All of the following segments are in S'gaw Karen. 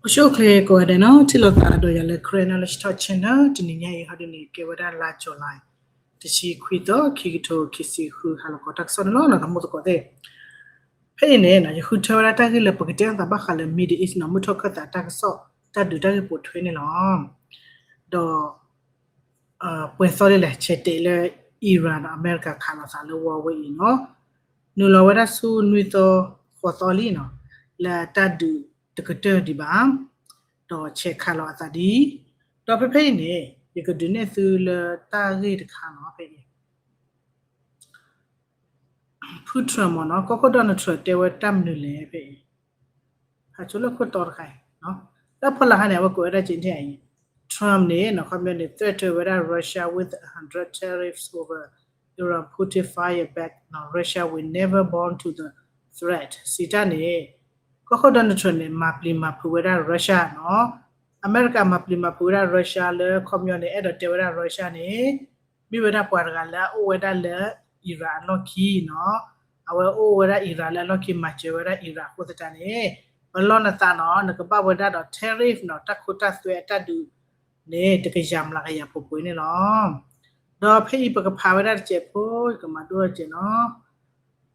အိၣ်ဆူၣ်အိၣ်ချ့ကိးဂၤဒဲးနီၤ, ထံၣ်လိာ်သးဒီးယၤလၢ Karen Knowledge Talk Channel တနံၤညါအံၤ ဟီဒ်န့ၣ် ကဲဝဲဒၣ်လါ July တဆံခွံသီ ခံကထိခံဆံဃု ဟါလီၤခီတၢ်ကစီၣ်န့ၣ်လီၤ သမူသကိးသ့ၣ်. ဖဲအံၤန့ၣ် ယဃုထၢဝဲဒၣ်တၢ်ဂ့ၢ်လၢပကတဲအသးဘၣ်ဃးလၢ Middle East နီၤ, မုၢ်ထီၣ်ခၢၣ်သးတၢ်ကစီၣ် တၢ်ဒုးတၢ်ဂ့ၢ်ပိာ်ထွဲန့ၣ်လီၤ. ဒီး ပှဲၤသီလံလဲၣ် ဆဲးတဲာ်လၢ Iran ဒီးအမဲရကၤခးလိာ်သးလၢဝီဝဲအံၤနီၤ, နုာ်လီၤဝဲဒၣ်ဆူနွံသီ ဃိးသီလံနီၤ, လၢတၢ်ဒုးတကတၢၢ်ဒံးဘၣ်, ဒီးဆဲးခးလိာ်အသးဒံး, ဒီးဖဲဖဲအံၤန့ၣ် ယကဒုးနဲၣ်သုလၢတၢ်ဂ့ၢ်တခါနီၤ ဖဲအံၤ ဖု Trump မ့ၢ်နီၤ, ကီၢ်ခိၣ် Donald Trump တဲဝဲတၢ်မနုၤလဲၣ်ဖဲအံၤ, ဖးဆိလၢခိၣ်တီတခါအံၤ, တၢ်ဖီလာ်ခါန့ၣ် အဝဲကွဲးဝဲဒၣ်က့ၤန့ၣ်အံၤ, Trump န့ၣ် ခီပညီန့ၣ် threaten ဝဲဒၣ် Russia with a hundred tariffs over Iran, Putin fire back, Russia will never bow to the threat စံးတၢ်န့ၣ်, ကီၢ်ခိၣ် Donald Trump န့ၣ် မၤပျံၤမၤဖုးဝဲဒၣ် Russia နီၤ, အမဲရကၤမၤပျံၤမၤဖုးဝဲဒၣ် Russia လၢခီပညီန့ၣ် အဲၣ်ဒိးတဲဝဲဒၣ် Russia န့ၣ် မ့ၢ်ဝဲဒၣ်ပှၤတဂၤလၢအအိၣ်ဝဲဒၣ်လၢ Iran အလီၢ်ခံနီၤ, အဝဲအိၣ်ဝဲဒၣ် Iran လၢအလီၢ်ခံ မၤစၢၤဝဲဒၣ် Iran အဃိသတးန့ၣ်, ပလီၢ်နသးနီၤ နကဘၣ်ဝဲဒၣ်ဒီး tariff နီၤ တၢ်ခိတၢ်သွဲအတၢ်ဒုးန့ၣ် တကယၤမျးကယၤပှဲၤပှဲၤန့ၣ်လီၤ. ဒီးဖဲအံၤပကဖးဝဲဒၣ်တစဲးဖိ ယကမၤဒိၣ်တစဲးနီၤ,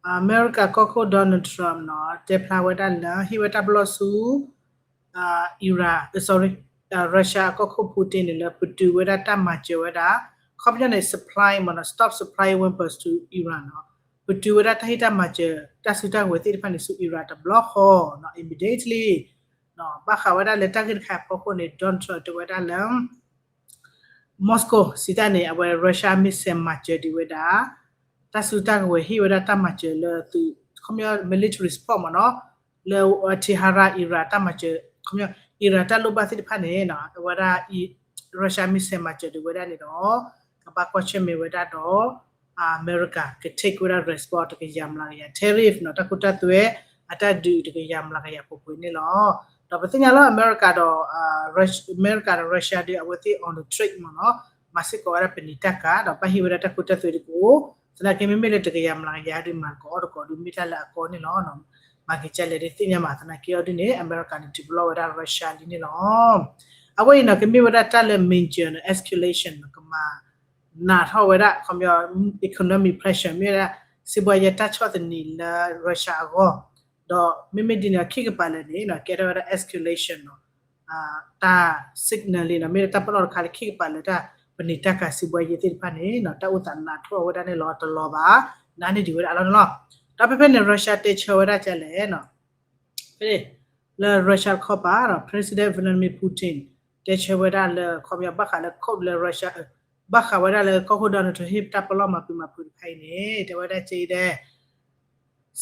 အမဲရကၤကီၢ်ခိၣ် Donald Trump နီၤ တဲဖျါဝဲဒၣ်လၢ ဟ့ၣ်ဝဲတၢ်ပလီၢ်ဆူ Iran, sorry, Russia အကီၢ်ခိၣ် Putin န့ၣ်လၢ ပတုာ်ဝဲဒၣ်တၢ်မၤစၢၤဝဲဒၣ်, ခီပညီန့ၣ် supply မ့ၢ်နီၤ, stop supply weapons to Iran နီၤ, ပတုာ်ဝဲဒၣ်တၢ်ဟ့ၣ်တၢ်မၤစၢၤ တၢ်စုတၢ်ကဝဲၤသ့ၣ်တဖၣ်န့ၣ် ဆူ Iran တဘျီဃီနီၤ immediately ဘၣ်ဃးဝဲဒၣ်လၢတၢ်ဂ့ၢ်တခါအဖီခိၣ်န့ၣ် Donald Trump တဲဝဲဒၣ်လၢ Moscow စံးတၢ်န့ၣ် အဝဲ Russia missile မၤစၢၤဒံးဝဲဒၣ်, တၢ်စုတၢ်ကဝဲၤဟ့ၣ်ဝဲဒၣ်တၢ်မၤစၢၤလၢသုး ခီပညီ military support မ့ၢ်နီၤ, လၢ Tehran Iran တၢ်မၤစၢၤ ခီပညီ Iran တၢ်လိၣ်ဘၣ်သ့ၣ်တဖၣ်န့ၣ် အဝဲဒၣ် Russia missile မၤစၢၤဒံးဝဲဒၣ်န့ၣ်ဒီး ကဘၣ်ကွၢ်ဆၢၣ်မဲာ်ဝဲဒၣ်ဒီး အမဲရကၤ က take ဝဲဒၣ် response တကယၤမျးကယၤ tariff နီၤ တၢ်ခိတၢ်သွဲ အတၢ်ဒုးတကယၤမျးကယၤပှဲၤပှဲၤန့ၣ်လီၤ. ဒီးပသ့ၣ်ညါလီၤ အမဲရကၤဒီး အမဲရကၤဒီး Russia ဒ်အဝဲသ့ၣ် on the trade မ့ၢ်နီၤ, မၤစ့ၢ်ကီးဝဲဒၣ်ပနံာ်တၢ်ကၤ ဒီးဘၣ်ဟ့ၣ်ဝဲဒၣ်တၢ်ခိတၢ်သွဲတကအိၣ်, သနာ်က့မ့မ့ၢ်လၢတကယၤမျးကယၤဒုး မၤတကိးအီၣ်တကိးဒုး မ့ၢ်တၢ်လၢအကီန့ၣ်လီၤ. မၤက့ၤကလဲၣ်ဒ်သ့ၣ်ညါမး သနာ်က့အီၤဒ်န့ၣ် အမဲရကၤန့ၣ် တံၤပလီၢ်ဝဲဒၣ် Russia လံန့ၣ်လီၤ. အဝဲအံၤနီၤ ကမ့ၢ်ဝဲဒၣ်တၢ်လၢ major နီၤ escalation နီၤ ကမၤ နးထီၣ်ဝဲဒၣ် ခီပညီ economic pressure မ့ၢ်ဝဲဒၣ် စံးဘှါယဲတၢ်ဆီၣ်သနံးလၢ Russia အဂီၢ်, ဒီးမ့မ့ၢ်ဒ်န့ၣ် ခံကပၤလၢာ်န့ၣ်နီၤ ကဲထီၣ်ဝဲဒၣ် escalation နီၤ, တၢ် signal လံနီၤ မ့ၢ်တၢ်ပလီၢ်တခါလၢခံကပၤလၢာ်တၢ် ပနံာ်တၢ်ကၤစံးဘှါယဲသ့ၣ်တဖၣ်န့ၣ်နီၤ တၢ်အိၣ်သးနးထီၣ်ဝဲဒၣ်န့ၣ်လီၤ တလီၤဘၣ် နးန့ၢ်ဒံးဝဲဒၣ်အလီၢ်န့ၣ်လီၤ. ဒီးဖဲဖဲန့ၣ် Russia တဲဆၢဝဲဒၣ်ကလဲၣ်နီၤ ဖဲန့ၣ် လၢ Russia တခီပၤဒီး President Vladimir Putin တဲဆၢဝဲဒၣ်လၢ ခီပညီ ဘၣ်ဃးလၢ code လၢ Russia ဘၣ်ဃးဝဲဒၣ်လၢကီၢ်ခိၣ် Donald Trump ဟ့ၣ်တၢ်ပလီၢ်မၤပျံၤမၤဖုးတခါအံၤန့ၣ် တဲဝဲဒၣ်ကလဲၣ်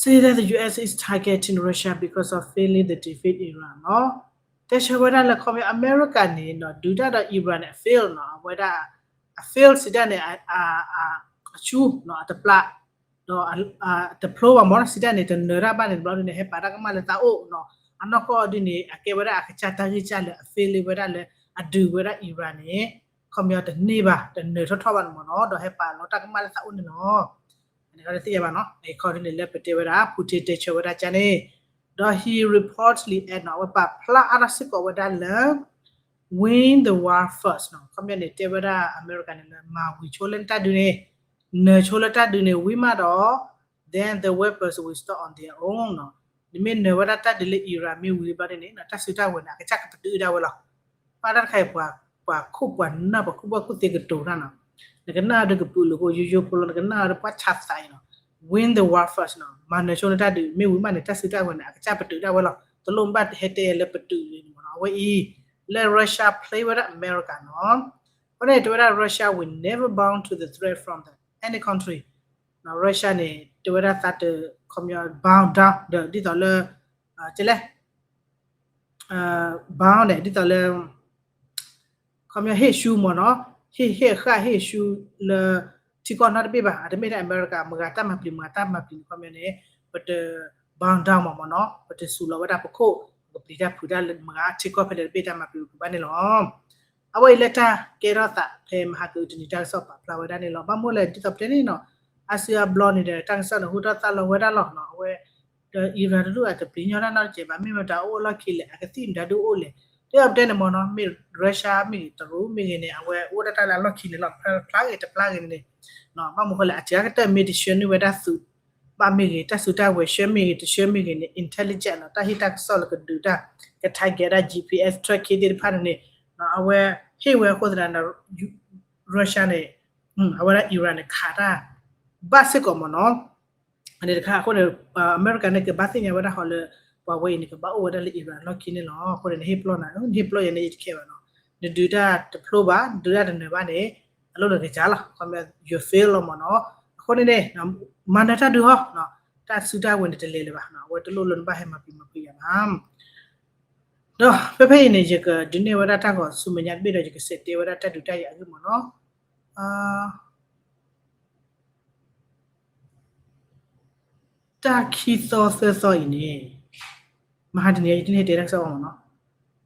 say that the U S is targeting Russia because of failing to defeat Iran နီၤ. တဲဆၢဝဲဒၣ်လၢ ခီပညီ အမဲရကၤန့ၣ်နီၤ ဒုးတၢ်ဒီး Iran န့ၣ် အ fail နီၤ အဝဲဒၣ် အ fail စံးတၢ်န့ၣ် အဆူနီၤ အတပျၢ် ဒီးတဖျိဘၣ်မ့ၢ်နီၤ စံးတၢ်န့ၣ် တနၢၤတၢ်ဘၣ်န့ၣ် တဘျီဒုန့ၣ် ဟဲပာ်တၢ်ကမၣ်လၢသးအိၣ်နီၤ အနီၢ်ကီၢ်ဒုန့ၣ် အကဲဝဲဒၣ်အကစၢ်တၢ်ဂံၢ်စၢ်လၢအ fail ဝဲဒၣ်လၢအဒုးဝဲဒၣ် Iran န့ၣ် ခီပညီတန့ၢ်ဘၣ် တနၢၤထီၣ်ထီၣ်ဘၣ်န့ၣ်မ့ၢ်နီၤ ဒီးဟဲပာ်လီၤတၢ်ကမၣ်လၢသးအိၣ်န့ၣ်လီၤ. သ့ၣ်ညါဘၣ်နီၤ အခီဒုန့ၣ်လၢပတဲဝဲဒၣ် Putin တဲဆၢဝဲဒၣ်ကန့ၣ် ဒီး he reportedly add နီၤ အဝဲပာ်ဖျါအါထီၣ်စ့ၢ်ကီးဝဲဒၣ်လၢ win the war first နီၤ ခီပညီန့ၣ် တဲဝဲဒၣ်အမဲရကၤန့ၣ်လၢ မၤဝံၤဆိလၢတၢ်ဒုးန့ၣ် နၢၤဆိလၢတၢ်ဒုးန့ၣ် ဝံၤမးဒီး then the weapons will stop on their own နီၤ နမ့ၢ်နၢၤဝဲဒၣ်တၢ်ဒုးလၢ Iran မ့ၢ်ဝံၤဘျီန့ၣ်န့ၣ် တၢ်စုတၢ်ဝဲၤန့ၣ် အကစၢ်ကပတုာ်ဒၣ်ဝဲလီၤ. ပှၤတၢ်တခါအံၤ ပှၤခိၣ်ပှၤနၢ် ပှၤကူၣ်ဘၣ်ကူၣ်သ့ကတိၤတၢ်နီၤ နကနၣ်ဒီးကပုာ်လိာ်ဖိယိယိဖိလီၤ, နကနၣ်ဒီးပှၤဆါသးအံၤနီၤ, win the war first နီၤ, မၤနၢၤဆိနတၢ်ဒုး, မ့ၢ်ဝံၤမးန့ၣ် တၢ်စုတၢ်ဝဲၤန့ၣ် အကစၢ်ပတုာ်ဒၣ်ဝဲလီၤ, တလိၣ်ဘၣ်ဟဲတဲယဲလၢပတုာ်န့ၣ်မ့ၢ်နီၤ, အဝဲအံၤ လၢ Russia play ဝဲဒၣ် America နီၤ, အဃိန့ၣ် တဲဝဲဒၣ် Russia will never bow to the threat from the any country, Russia န့ၣ် တဲဝဲဒၣ်သးတ ခီပညီ bow down ဒီးဒ်သိးလၢ တဲလဲၣ် bow န့ၣ် ဒ်သိးလၢ ခီပညီဟ့ၣ်ရှူမ့ၢ်နီၤ, ဟ့ၣ် ဟ့ၣ်ဃၣ်ဟ့ၣ်ရှူလၢ ထံကီၢ်နီတဘ့ၣ်ဘၣ်, အတမ့ၢ်ဒၣ်အမဲရကၤ မတၤတၢ်မၤပျံၤ မတၤတၢ်မၤပျံၤန့ၣ် ခီပညီန့ၣ် ပတ bow down မ့ၢ်နီၤ, ပတစူးလီၤဝဲဒၣ်ပခိၣ်, ပကပျံၤတၢ်ဖုးတၢ်လၢမတၤထံကီၢ်ဖဲလဲၣ်တဘ့ၣ်တၢ်မၤပျံၤပူၤဘၣ်န့ၣ်လီၤ. အဝဲအံၤလၢတၢ်ကဲထီၣ်သးဖဲမဟါကအုတနံၤတၢ်ကစီၣ်ပာ်ဖျါဝဲဒၣ်န့ၣ်လီၤ. ဘၣ်မနုၤလဲၣ် ဒ်သိးပတဲန့ၣ်နီၤ, အါစုအါဘျီန့ၣ်ဒီး တၢ်ကစီၣ်န့ၣ်ဟူထီၣ်သါလီၤဝဲဒၣ်လီၤနီၤ, အဝဲ ဒီး Iran တဒူၣ်အတပျံၤညီတၢ်နီတစဲးဘၣ်, မ့ၢ်မတၤအိၣ်အလီၢ်ခံလဲၣ်, အကသံၣ်မတၤဒုအိၣ်လဲၣ်, ဒ်သိးပတဲန့ၣ်မ့ၢ်နီၤ, မ့ၢ် Russia မ့ၢ်ဂ့ၤ တရူးမ့ၢ်ဂ့ၤန့ၣ် အဝဲအိၣ်ဒၣ်တၢ်လၢအလီၢ်ခံန့ၣ်လီၤ, ဖျါဂ့ၤတဖျါဂ့ၤန့ၣ်, ဘၣ်မနုၤဃိလဲၣ် အစှၤကတၢၢ်မ့ၢ်တဆှၢန့ၢ်ဝဲဒၣ်သုး ဘၣ်မ့ၢ်ဂ့ၤ တၢ်စုတၢ်ဝဲၤဆှၢမ့ၢ်ဂ့ၤ တဆှၢမ့ၢ်ဂ့ၤန့ၣ် intelligence နီၤ, တၢ်ဟ့ၣ်တၢ်ကစီၣ်လၢကဒုးတၢ် က target ဒၣ် G P S tracking သ့ၣ်တဖၣ်န့ၣ်န့ၣ်, အဝဲဟ့ၣ်ဝဲအဃိသတးဒီး Russia န့ၣ် အဝဲဒၣ် Iran န့ၣ် ခးတၢ် ဘၣ်စ့ၢ်ကီးမ့ၢ်နီၤ, န့ၣ်တခါအဃိန့ၣ် အမဲရကၤန့ၣ် ကဘၣ်သ့ၣ်ညါဝဲဒၣ်ဟီလၢ ပှၤဝဲအံၤန့ၣ် ကဘၣ်အိၣ်ဝဲဒၣ်လၢ Iran လီၢ်ခံန့ၣ်လီၤ. အဃိန့ၣ် နဟ့ၣ်ပျီနၤ နဟ့ၣ်ပျီယၤန့ၣ် ယတခဲဘၣ်နီၤ, နဒုးတၢ်တဖျိဘၣ် နဒုးတၢ်တနၢၤဘၣ်န့ၣ် အလိၣ်နကစၢ်လီၤ, ခီပညီ you fail လီၤမ့ၢ်နီၤ. အဃိန့ၣ်န့ၣ် မၤနၢၤတၢ်ဒုးဟီ, တၢ်စုတၢ်ဝဲၤန့ၣ်တလဲၤလၢၤဘၣ်, အဝဲတလိၣ်လၢနဘၣ်ဟဲမၤပျံၤမၤပျံၤယၤဘၣ်. ဒီးဖဲဖဲအံၤန့ၣ် ယကဒုးနဲၣ်ဝဲဒၣ်တၢ်ဂီၤဆူမဲာ်ညါတဘ့ၣ်ဒီး ယကစးတဲဝဲဒၣ်တၢ်ဒုးတၢ်ယၤအဂ့ၢ်မ့ၢ်နီၤ. တၢ်ခံသီသၢသီအံၤန့ၣ် မဟါတနံၤ ယတန့ၢ်တဲတၢ်ကစီၣ်အီၤမ့ၢ်နီၤ.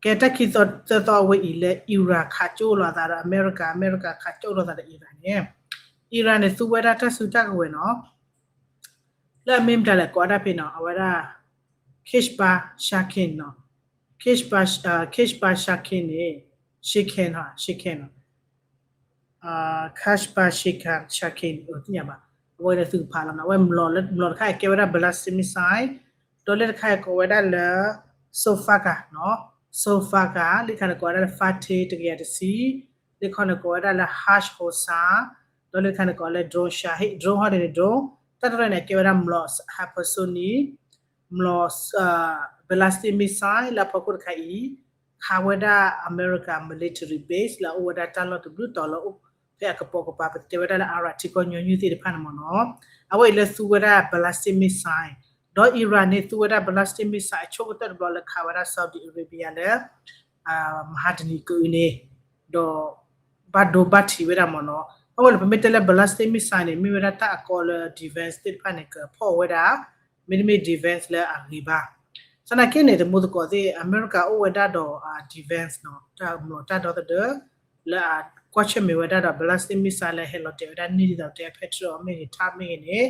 ကဲတၢ်ခံသီသၢသီအဝဲအံၤလၢ Iran ခးကၠိၣ်လိာ်အသးဒီးအမဲရကၤ, အမဲရကၤခးကၠိၣ်လိာ်သးဒီး Iran န့ၣ်, Iran န့ၣ် သူဝဲဒၣ်တၢ်စုတၢ်ကဝဲၤနီၤ လၢအမ့ၢ်မတၤလဲၣ် ကိးဝဲဒၣ်ဖဲနီၤ အဝဲဒၣ် Kashmir Shikan နီၤ, Kashmir Shikan န့ၣ် Shikan နီၤ, Shikan နီၤ Kashmir Shikan, Shikan သ့ၣ်ညါဘၣ်, အဝဲန့ၣ်သုကဖးလီၤနီၤ, အဝဲမျိာ်လၢတခါအံၤကဲဝဲဒၣ် ballistic missile, ဒီးလၢတခါအံၤကိးဝဲဒၣ်လၢ Zofar နီၤ, Zofar လၢတခါန့ၣ်ကိးဝဲဒၣ်လၢ Fateh တကယၤတဆံ, လၢခီန့ၣ်ကိးဝဲဒၣ်လၢ Hawk Horsa, ဒီးလၢတခါန့ၣ်ကိးလၢ drone Shahed, drone ဟီဒ်န့ၣ် drone, တၢ်တရၢန့ၣ် ကဲဝဲဒၣ်မျိာ် hypersonic မျိာ် ballistic missile လၢအဖီခိၣ်တခါအံၤ ခးဝဲဒၣ်အမဲရကၤ military base လၢအအိၣ်ဝဲဒၣ်တၢ်လီၢ်တဘျုးတီၤလၢအိၣ်ဖဲအကပိာ်ကပၤ ပတဲဝဲဒၣ်လၢ Iraq ထံကီၢ်ညီနုၢ်သ့ၣ်တဖၣ်န့ၣ်မ့ၢ်နီၤ, အဝဲအံၤလၢသူဝဲဒၣ် ballistic missile, ဒီး Iran န့ၣ် သူဝဲဒၣ် ballistic missile အဆိကတၢၢ်တဘျီလၢခးဝဲဒၣ် Saudi Arabia လၢ မဟါတနံၤကအုန့ၣ်, ဒီး ဘၣ်ဒိဘၣ်ထံးဝဲဒၣ်မ့ၢ်နီၤ, အဝဲလၢပမ့ၢ်တဲလၢ ballistic missile န့ၣ် မ့ၢ်ဝဲဒၣ်တၢ်အကီလၢ defense သ့ၣ်တဖၣ်န့ၣ် ကဖီၣ်ဝဲဒၣ်, မ့တမ့ၢ် defense လၢအဂ့ၤဘၣ်, သနာ်က့န့ၣ် တမူသကိးသ့ၣ် အမဲရကၤအိၣ်ဝဲဒၣ်ဒီး defense နီၤ, တၢ်မျိာ်တၢ်ဒီသဒၢ လၢအကွၢ်ဆၢၣ်မဲာ်ဝဲဒၣ်ဒီး ballistic missile လၢဟဲလီၤတဲာ်ဝဲဒၣ်န့ၢ်ဒ်သိးတဲ Patriot မ့ၢ်ဂ့ၤ ထၢမ့ၢ်ဂ့ၤန့ၣ်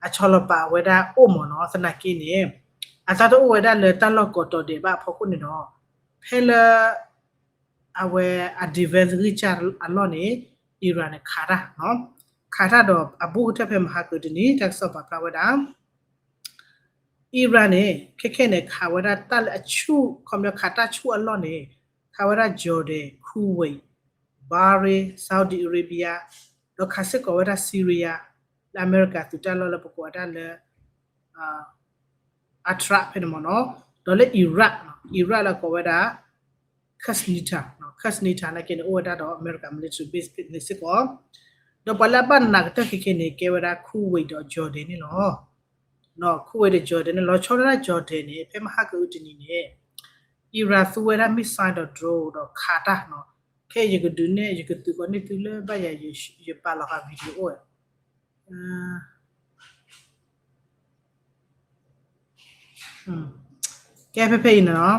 အဆီလီၤပာ်ဝဲဒၣ်အိၣ်မ့ၢ်နီၤ, သနာ်က့န့ၣ် အတၢ်တအိၣ်ဝဲဒၣ်လၢတၢ်လီၢ်ကိးတီၤဒဲးဘၣ်အဖီခိၣ်န့ၣ်ဒီး ဖဲလၢ အဝဲအ defense ဂံၢ်စၢ်အလီၢ်န့ၣ် Iran န့ၣ် ခးတၢ်, ခးတၢ်ဒီးအဘူးကတၢၢ်ဖဲမဟါကတနံၤ တၢ်ကစီၣ်ပာ်ဖျါဝဲဒၣ် Iran န့ၣ် ခဲခဲန့ၣ် ခးဝဲဒၣ်တၢ်လၢအဆူၣ် ခီပညီခးတၢ်ဆူၣ်အလီၢ်န့ၣ် ခးဝဲဒၣ် Jordan, Kuwait, Bahrain, Saudi Arabia, ဒီးခးစ့ၢ်ကီးဝဲဒၣ် Syria လၢအမဲရကၤသုးတၢ်လီၢ်လၢပကိးဝဲဒၣ်လၢ Atraq ဖဲန့ၣ်မ့ၢ်နီၤ, ဒီးလၢ Iraq, Iraq လၢကိးဝဲဒၣ် Qusayr, Qusayr နာ်က့န့ၣ် အိၣ်ဝဲဒၣ်ဒီးအမဲရကၤ military base ဖဲန့ၣ်စ့ၢ်ကီး, ဒီးပှၤလၢအဘၣ်နးကတၢၢ်ခဲခဲန့ၣ် ကဲဝဲဒၣ် Kuwait ဒီး Jordan န့ၣ်လီၤ. Kuwait ဒီး Jordan န့ၣ် လီၤဆီဒၣ် Jordan န့ၣ် ဖဲမဟါကအုတနံၤန့ၣ် Iran သူဝဲဒၣ် missile ဒီး drone ဒီးခးတၢ်နီၤ, ခဲအံၤယကဒုးနဲၣ် ယကသုးကိးန့ၢ်သုလၢဘၣ်ယၤ ယပာ်လီၤဃာ် video အိၣ်ဝဲ ကဲဖဲဖဲအံၤန့ၣ်နီၤ,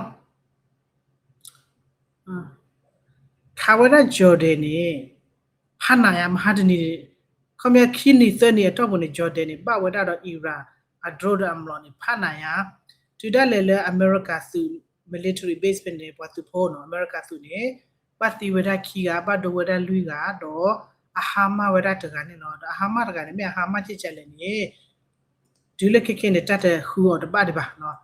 ခးဝဲဒၣ် Jordan န့ၣ် ဖးနးယါ မဟါတနံၤန့ၣ်, ခီပညီခံနံၤသၢနံၤအတီၢ်ပူၤန့ၣ် Jordan န့ၣ် ဘၣ်ဝဲဒၣ်ဒီး Iran အ drone ဒီးအမျိာ်န့ၣ် ဖးနးယါ, တုၤဒၣ်လဲာ်လၢအမဲရကၤသုး military base ဖဲန့ၣ် ပှၤသုးဖိနီၤ အမဲရကၤသုးန့ၣ် ဘၣ်သံဝဲဒၣ်ခံဂၤ ဘၣ်ဒိဝဲဒၣ်လွံၢ်ဂၤ ဒီးအဟါမၢ်ဝဲဒၣ်တဂၤန့ၣ်လီၤ. ဒီးအဟါမၢ်တဂၤန့ၣ် မ့ၢ်အဟါမၢ်ကဲကဲလဲၣ်န့ၣ် တုၤလၢခဲခဲန့ၣ် တၢ်တဃုအီၤတဘၣ်ဒံးဘၣ်နီၤ,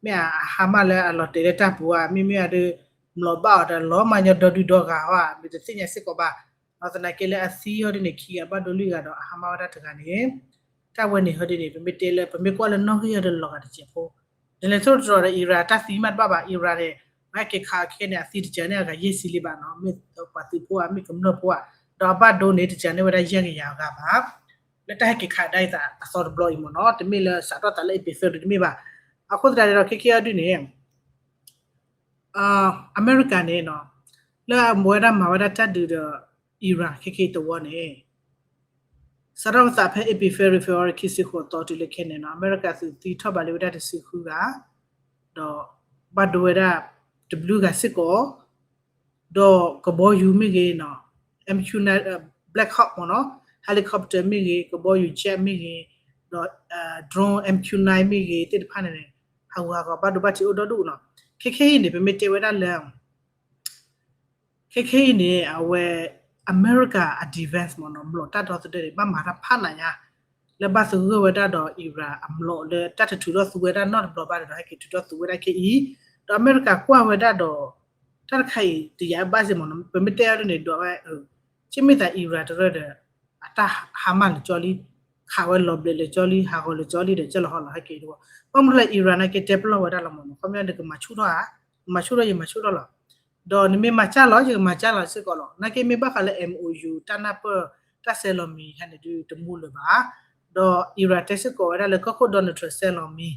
မ့ၢ်အဟါမၢ်လၢအလီၤတဲာ်လၢတၢ်ပူၤဧါ မ့မ့ၢ်အဒုး မျိာ်ဘၣ်အီၤဒီးလီၤမၤညီဒီဒုၣ်ဒီဂၤဧါ မ့ၢ်တသ့ၣ်ညါစ့ၢ်ကီးဘၣ်. ဒီးသနာ်က့လၢအသံဟီဒ်န့ၣ် ခံဂၤဘၣ်ဒိလွံၢ်ဂၤဒီးအဟါမၢ်ဝဲဒၣ်တဂၤန့ၣ်, တၢ်ဝဲန့ၣ်ဟီဒ်န့ၣ် ပမ့ၢ်တဲလၢ ပမ့ၢ်ကွၢ်လၢနီၣ်ဂံၢ်ဟီဒ်လီၤဂာ်တစဲးဖိ, ဒီးလဲၤထိၣ်တတြီၤဒီး Iran တၢ်သံမးတဘၣ်ဘၣ် Iran န့ၣ်, ဟဲက့ၤခးခဲန့ၣ် အသံတစဲးန့ၣ်အဂၤယဲၢ်ဆံလံဘၣ်နီၤ, မ့ၢ်ပှၤသုးဖိဧါ မ့ၢ်ကမျၢၢ်ဖိဧါ, ဒီးအဘၣ်ဒိန့ၣ် တစဲးန့ၣ်ဝဲဒၣ်ယဲၢ်ကယၤအဂၤဘၣ် လၢတၢ်ဟဲက့ၤခးကဒါအံၤသးအသီတဘျီအံၤမ့ၢ်နီၤ, တမ့ၢ်လၢစးထီၣ်သးလၢ April ဖ့ဘြူၤအါရံၤတမ့ၢ်ဘၣ်. အဃိသတးဒီး ခဲကဲအီၤဒ်န့ၣ် အမဲရကၤန့ၣ်နီၤ, လၢအဝဲဒၣ်မၤဝဲဒၣ်တၢ်ဒုးဒီး Iran ခဲကဲအံၤတဝီန့ၣ်, စးထီၣ်ပသးဖဲ April ဖ့ဘြူၤအါရံၤ ခံဆံဃိးသီတုၤလၢခဲန့ၣ်နီၤ, အမဲရကၤသုးသံထီၣ်ဘးလံဝဲဒၣ်တဆံဃုဂၤ, ဒီးဘၣ်ဒိဝဲဒၣ်တဘျုးဂၤစ့ၢ်ကီး, ဒီးကဘီယူၤမ့ၢ်ဂ့ၤနီၤ, Black Hawk မ့ၢ်နီၤ, helicopter မ့ၢ်ဂ့ၤ, ကဘီယူၤ jet မ့ၢ်ဂ့ၤ, ဒီး drone MQ nine မ့ၢ်ဂ့ၤ သ့ၣ်တဖၣ်န့ၣ်န့ၣ်, ဟးဂူာ်ဟးဂီၤဘၣ်ဒိဘၣ်ထံးအိၣ်ဒီဒူၣ်နီၤ. ခဲခဲအံၤန့ၣ် ပမ့ၢ်တဲဝဲဒၣ်လၢ ခဲခဲအံၤန့ၣ် အဝဲ အမဲရကၤအ defense မ့ၢ်နီၤ, မျိာ်တၢ်ဒီသဒၢန့ၣ် ဘၣ်မၤတၢ်ဖးနးညါ လၢဘၣ်သဂၢၢ်ဝဲဒၣ်ဒီး Iran အမျိာ်လၢတၢ်တထုးထီၣ်သူဝဲဒၣ်နီတဘျီဘၣ်ဒီး ဟဲက့ၤထုးထီၣ်သူဝဲဒၣ်ခဲအံၤ, ဒီးအမဲရကၤကွၢ်ဝဲဒၣ်ဒီး တၢ်တခါအံၤ တယာ်ဘၣ်စ့ၢ်မ့ၢ်နီၤ, ပမ့ၢ်တဲအီၤဒ်န့ၣ် ဒွးဝဲ က့မ့ၢ်သး Iran တရၢၢ်ဒီး အတၢ်ဟါမၢ်လၢာ်ကၠီလံ, ခးဝဲလီၤဘျဲးလၢာ်ကၠီလံ, ဟးဂီၤလၢာ်ကၠီလံဒီး ကၠၢ်လီၤဟီလီၤဟဲက့ၤတဝီ, ဘၣ်မနုၤလၢ Iran နာ်က့တဲပလီၢ်ဝဲဒၣ်လီၤမ့ၢ်နီၤ, ခီပညီန့ၣ် ကမၤဆူၣ်ထီၣ်ဧါ, ကမၤဆူၣ်ထီၣ် ယမၤဆူၣ်ထီၣ်လီၤ, ဒီးနမ့ၢ်မၤကၢ်လီၤ ယကမၤကၢ်လီၤစ့ၢ်ကီးလီၤ. နာ်က့မ့ၢ်ဘၣ်ဃးလၢ MOU တၢ်နၢ်ပၢၢ် တၢ်ဆဲးလီၤမံၤဟဲန့ၣ်ဒုးတမူလၢၤဘၣ်, ဒီး Iran တဲစ့ၢ်ကီးဝဲဒၣ်လၢကီၢ်ခိၣ် Donald Trump ဆဲးလီၤမံၤ